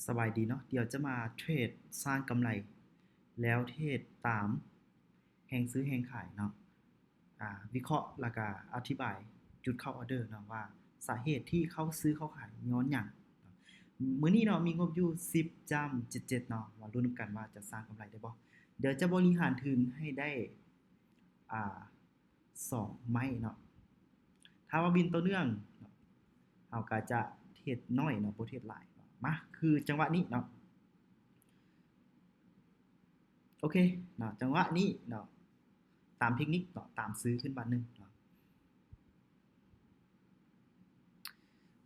ສະບາຍດີເນາະ, ດຽວຈະມາເທຣດສ້າງກຳໄລ ແລ້ວເທຣດຕາມແຮງຊື້ແຮງຂາຍເນາະ. ອາ ວິເຄາະ ແລ້ວກະອະທິບາຍຈຸດເຂົ້າອອເດີເນາະ ວ່າສາເຫດທີ່ເຂົາຊື້ເຂົາຂາຍຍ້ອນຫຍັງ. ມື້ນີ້ເນາະ ມີງົບຢູ່ສິບຈ້ຳເຈັດເຈັດເນາະ, ມາລຸ້ນນຳກັນວ່າຈະສ້າງກຳໄລໄດ້ບໍ່. ດຽວຈະບໍລິຫານທຶນໃຫ້ໄດ້ ອາ ສອງໄມ້ເນາະ. ຖ້າວ່າວິນຕໍ່ເນື່ອງເນາະ ເຮົາກໍຈະເທຣດໜ້ອຍເນາະ ບໍ່ເທຣດຫຼາຍເນາະ. ມາ ຄືຈັງຫວະນີ້ເນາະ ໂອເຄເນາະ, ຈັງຫວະນີ້ເນາະ ຕາມເທັກນິກເນາະ ຕາມຊື້ຂຶ້ນບາດໜຶ່ງເນາະ.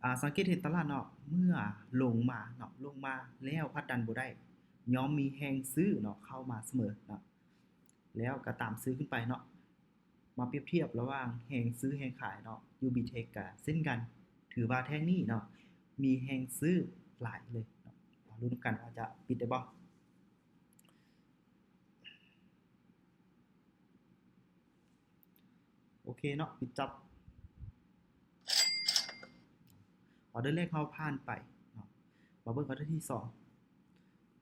ອາ ສັງເກດເຫັນຕະຫຼາດເນາະ ເມື່ອລົງມາເນາະ ລົງມາແລ້ວພັດດັນບໍ່ໄດ້ ຍ່ອມມີແຮງຊື້ເນາະ ເຂົ້າມາສະເໝີເນາະ. ແລ້ວກໍຕາມຊື້ຂຶ້ນໄປເນາະ. ມາປຽບທຽບລະຫວ່າງແຮງຊື້ແຮງຂາຍເນາະ ຢູບີເທັກ ກໍເຊັ່ນກັນ, ຖືວ່າແທ່ງນີ້ເນາະ ມີແຮງຊື້ຫຼາຍເລີຍເນາະ. ມາລຸ້ນນຳກັນວ່າຈະປິດໄດ້ບໍ່. ໂອເຄເນາະ, ປິດຈັບ. ອອເດີແລກເຮົາຜ່ານໄປເນາະ, ມາເບິ່ງອອເດີທີສອງ.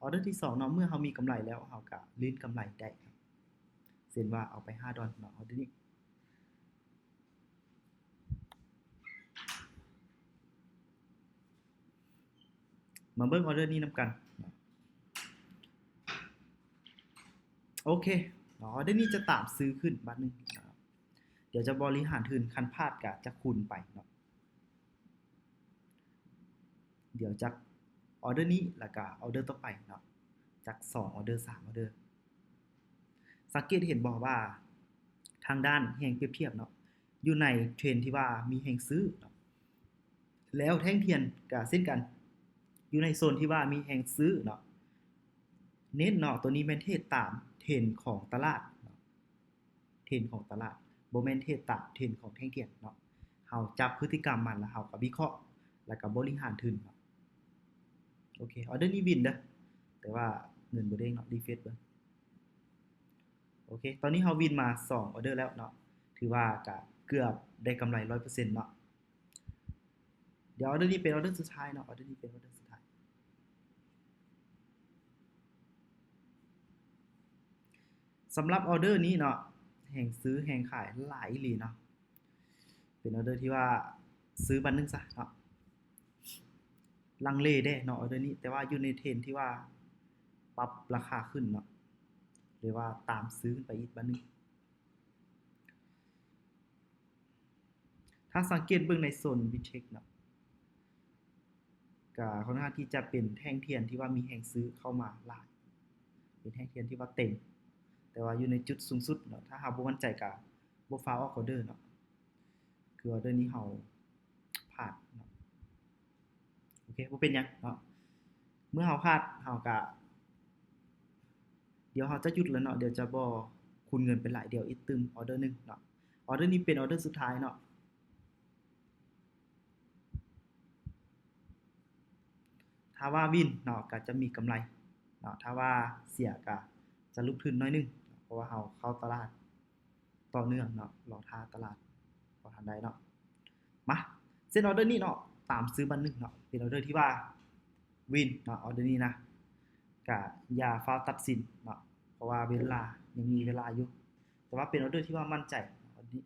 ອອເດີທີສອງເນາະ ເມື່ອເຮົາມີກຳໄລແລ້ວ ເຮົາກໍຫຼິ້ນກຳໄລໄດ້. ເຊັ່ນວ່າເອົາໄປຫ້າດອນເນາະ ອອເດີນີ້. ມາເບິ່ງອອເດີນີ້ນຳກັນ. ໂອເຄເນາະ, ອອເດີນີ້ຈະຕາມຊື້ຂຶ້ນບາດໜຶ່ງ. ດຽວຈະບໍລິຫານທຶນ, ຄັນພາດກະຈະຄູນໄປເນາະ. ດຽວຈາກອອເດີນີ້ ແລ້ວກະອອເດີຕໍ່ໄປເນາະ, ຈາກສອງອອເດີ ສາມອອເດີ. ສັງເກດເຫັນບໍ່ວ່າທາງດ້ານແຮງປຽບທຽບເນາະ ຢູ່ໃນເທຣນທີ່ວ່າມີແຮງຊື້ເນາະ, ແລ້ວແທ່ງທຽນກະເຊັ່ນກັນ ຢູ່ໃນໂຊນທີ່ວ່າມີແຮງຊື້ເນາະ. ເນັ້ນເນາະ, ໂຕນີ້ແມ່ນເທຣດຕາມເທຣນຂອງຕະຫຼາດເນາະ. ເທຣນຂອງຕະຫຼາດ, ບໍ່ແມ່ນເທຣດຕາມເທຣນຂອງແທ່ງທຽນເນາະ. ເຮົາຈັບພຶດຕິກຳມັນ ແລ້ວເຮົາກໍວິເຄາະ ແລ້ວກໍບໍລິຫານທຶນເນາະ. ໂອເຄ, ອອເດີນີ້ວິນເດີ, ແຕ່ວ່າເງິນບໍ່ເດ້ງເນາະ, ຣີເຟຣຊເບິ່ງ. ໂອເຄ, ຕອນນີ້ເຮົາວິນມາສອງອອເດີແລ້ວເນາະ, ຖືວ່າກໍເກືອບໄດ້ກຳໄລຮ້ອຍເປີເຊັນເນາະ. ດຽວອອເດີນີ້ເປັນອອເດີສຸດທ້າຍເນາະ, ອອເດີນີ້ເປັນອອເດີສຸດທ້າຍ. ສຳລັບອອເດີນີ້ເນາະ, ແຮງຊື້ແຮງຂາຍຫຼາຍອີ່ຫຼີເນາະ. ເປັນອອເດີທີ່ວ່າຊື້ບາດໜຶ່ງຊະເນາະ. ລັງເລແດ່ເນາະ ອອເດີນີ້, ແຕ່ວ່າຢູ່ໃນເທຣນທີ່ວ່າປັບລາຄາຂຶ້ນເນາະ, ຫຼືວ່າຕາມຊື້ຂຶ້ນໄປອີກບາດໜຶ່ງ. ຖ້າສັງເກດເບິ່ງໃນໂຊນບິດເທັກເນາະ, ກະຂ້ອນຂ້າງທີ່ຈະເປັນແທ່ງທຽນທີ່ວ່າມີແຮງຊື້ເຂົ້າມາຫຼາຍ, ເປັນແທ່ງທຽນທີ່ວ່າເຕັມ, ແຕ່ວ່າຢູ່ໃນຈຸດສູງສຸດເນາະ, ຖ້າເຮົາບໍ່ໝັ້ນໃຈກະບໍ່ຟ້າວອອກອອເດີເນາະ, ຄືອອເດີນີ້ເຮົາພາດເນາະ. ໂອເຄ, ບໍ່ເປັນຫຍັງເນາະ, ເມື່ອເຮົາພາດ ເຮົາກະ ດຽວເຮົາຈະຢຸດແລ້ວເນາະ, ດຽວຈະບໍ່ຄູນເງິນໄປຫຼາຍ, ດຽວອີກຕື່ມອອເດີໜຶ່ງເນາະ. ອອເດີນີ້ເປັນອອເດີສຸດທ້າຍເນາະ. ຖ້າວ່າວິນເນາະ ກໍຈະມີກຳໄລເນາະ, ຖ້າວ່າເສຍກໍຈະຫຼຸບທຶນໜ້ອຍໜຶ່ງ ເພາະວ່າເຮົາເຂົ້າຕະຫຼາດຕໍ່ເນື່ອງເນາະ, ລໍຖ້າຕະຫຼາດບໍ່ທັນໄດ້ເນາະ. ມາ ເຊັ່ນອອເດີນີ້ເນາະ, ຕາມຊື້ບາດໜຶ່ງເນາະ, ເປັນອອເດີທີ່ວ່າວິນເນາະ, ອອເດີນີ້ນະ ກະຢ່າຟ້າວຕັດສິນເນາະ, ເພາະວ່າເວລາຍັງມີເວລາຢູ່, ແຕ່ວ່າເປັນອອເດີທີ່ວ່າໝັ້ນໃຈ ອອເດີນີ້.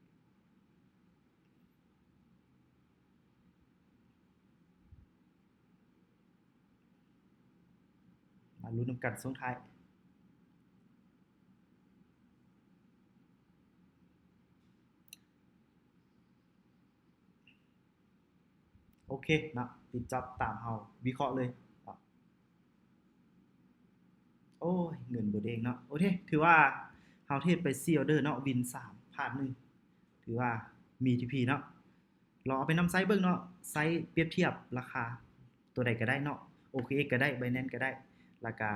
ມາລຸ້ນນຳກັນຊ່ວງທ້າຍ. ໂອເຄເນາະ, ປິດຈັອບຕາມເຮົາວິເຄາະເລີຍເນາະ. ໂອ້ຍ ເງິນບໍ່ເດ້ງເນາະ. ໂອເຄ ຖືວ່າເຮົາເທຣດໄປສີ່ອອເດີເນາະ, ວິນສາມ ພາດໜຶ່ງ, ຖືວ່າມີທີພີເນາະ. ລອງເອົາໄປນຳໃຊ້ເບິ່ງເນາະ, ໃຊ້ປຽບທຽບລາຄາຕົວໃດກໍໄດ້ເນາະ, ໂອເຄເອັກກໍໄດ້, ໄບແນນກໍໄດ້, ແລ້ວກະ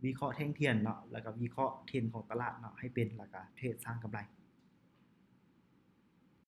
ວິເຄາະແທ່ງທຽນເນາະ, ແລ້ວກະວິເຄາະເທຣນຂອງຕະຫຼາດເນາະ ໃຫ້ເປັນ, ແລ້ວກະເທຣດສ້າງກຳໄລ